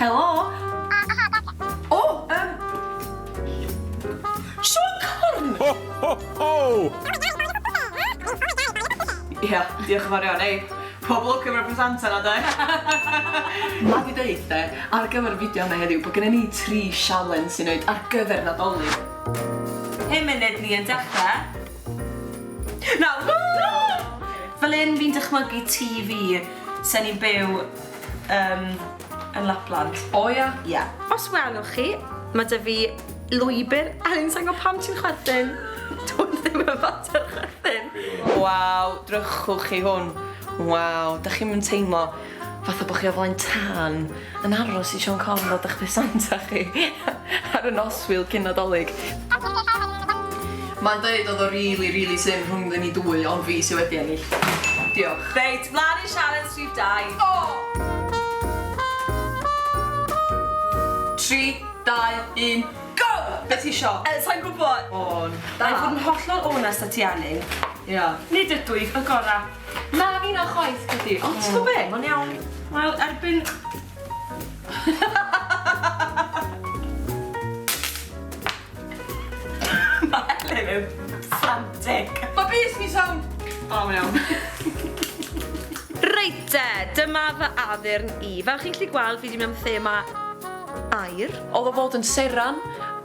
Helo! O! Yym... Siôn Corn! Ho, ho, ho! Ia, diolch yn fawr iawn. Ei, pob lwc efo'r presanta 'na de. Ma' 'di deud de, ar gyfer y fideo yma heddiw, bod gynnon ni tri sialens i neud ar gyfer Nadolig. Pum munud ni yn dechrau. Nawr! Fel hyn fi'n dychmygu tŷ fi 'sen ni'n byw yym yn Lapland. O ia? Ia. Os welwch chi, ma' 'da fi lwybyr. Elin, sai'n gwybod pam ti'n chwerthin. Dw ddim yn fater chwerthin. Waw, drychwch chi hwn. Waw, dach chi'm yn teimlo fatha bo' chi o flaen tân yn aros i Siôn Corn ddod â'ch presanta chi ar y noswyl cyn Nadolig. Mae'n deud oedd o rili rili syn rhwngddyn ni dwy ond fi sy wedi ennill. Diolch. Reit, mlaen i sialens rhif dau. O! 3, 2, 1, go! Be ti isio? Yy, sai'n gwybod. O, da. Na'i fod yn hollol onest â ti Elin. Ia. Nid ydw i y gora. Na, finna chwaith, credu. Ond ti'n gwybod be? Mae'n iawn. Wel, erbyn... Mae Elin yn frantic. Mae bys fi'n sownd! O, mae'n iawn. Reit te, dyma fy addurn i. Fel chi'n gallu gweld, fi 'di mynd am thema aur. Oedd o fod yn seran,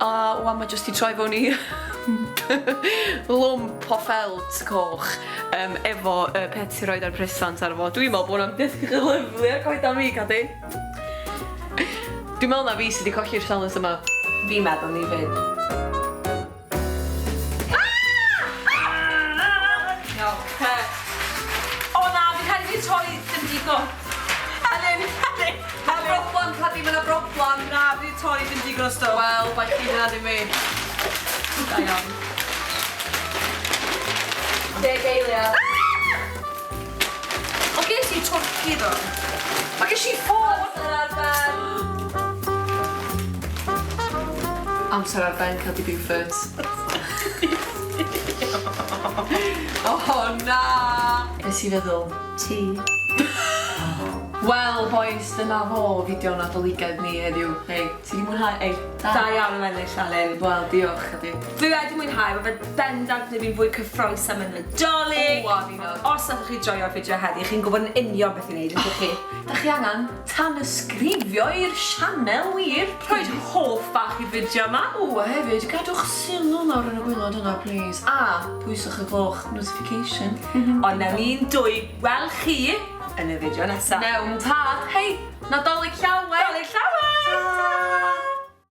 a wan mae jyst 'di troi fewn i lwmp o ffelt coch yym efo y peth ti'n rhoid ar presant arno fo. Dwi'n meddwl bod hwnna'n mynd i edrych yn lyfli ar coedan fi, Cadi. Dwi'n meddwl na fi sy 'di colli'r sialens yma. Fi'n meddwl 'ny 'fyd. Iawn, oce. O na, fi'n credu fi 'di torri dim digon. Elin, Elin! Ma' 'na broblam Cadi, ma' 'na broblam. Na, fi 'di torri dim digon o stwff. Wel, bai chdi 'di hwnna dim fi. Da iawn. Deg eiliad. Ond ges i twrci ddo. Ma' gesh i ffôn! Amser ar ben! Amser ar ben Cadi Beaufort. O na! Be ti feddwl? Ti. Wel bois, dyna fo fideo Nadoligaidd ni heddiw. Hei, ti 'di mwynhau? Ei, da. Da iawn am ennill Alun. Wel, diolch Cadi. Dwi wedi mwynhau, ma' fe bendant gwneud fi'n fwy cyffrous am y Nadolig. O, a fi nawr. Os nathoch chi joio'r fideo heddi, chi'n gwybod yn union beth i wneud, yndych chi? Da chi angen tanysgrifio i'r sianel wir. Rhoid hoff bach i'r fideo yma. O, a hefyd, gadwch sylw lawr yn y gwaelod yna, plîs. A pwyswch y gloch notification. Ond newn ni'n dwy gweld chi yn y fideo nesa. Newn tad. Hei, Nadolig!